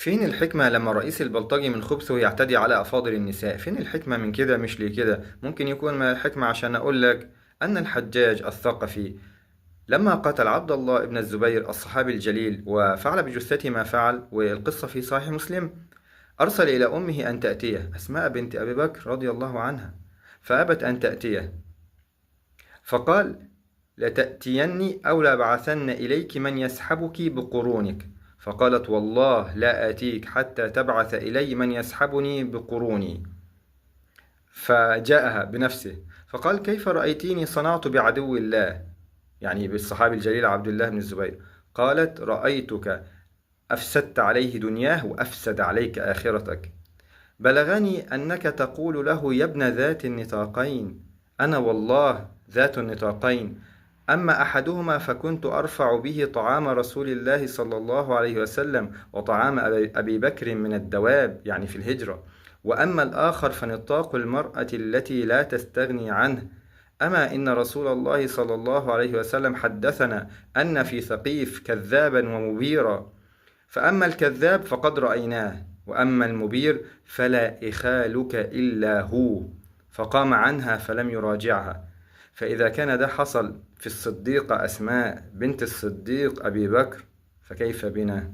فين الحكمة لما رئيس البلطجي من خبثه يعتدي على أفاضل النساء؟ فين الحكمة من كده؟ مش ليه كده؟ ممكن يكون من الحكمة عشان أقول لك أن الحجاج الثقفي لما قتل عبد الله بن الزبير الصحابي الجليل وفعل بجثته ما فعل، والقصة في صحيح مسلم، أرسل إلى أمه أن تأتيه، أسماء بنت أبي بكر رضي الله عنها، فأبت أن تأتيه، فقال: لتأتيني أو لأبعثن إليك من يسحبك بقرونك. فقالت: والله لا آتيك حتى تبعث إلي من يسحبني بقروني. فجاءها بنفسه فقال: كيف رأيتيني صنعت بعدو الله؟ يعني بالصحابي الجليل عبد الله بن الزبير. قالت: رأيتك أفسدت عليه دنياه وأفسد عليك آخرتك. بلغني أنك تقول له: يا ابن ذات النطاقين. أنا والله ذات النطاقين، أما أحدهما فكنت أرفع به طعام رسول الله صلى الله عليه وسلم وطعام أبي بكر من الدواب، يعني في الهجرة، وأما الآخر فنطاق المرأة التي لا تستغني عنه. أما إن رسول الله صلى الله عليه وسلم حدثنا أن في ثقيف كذابا ومبيرا، فأما الكذاب فقد رأيناه، وأما المبير فلا إخالك إلا هو. فقام عنها فلم يراجعها. فإذا كان ده حصل في الصديقة أسماء بنت الصديق أبي بكر، فكيف بنا؟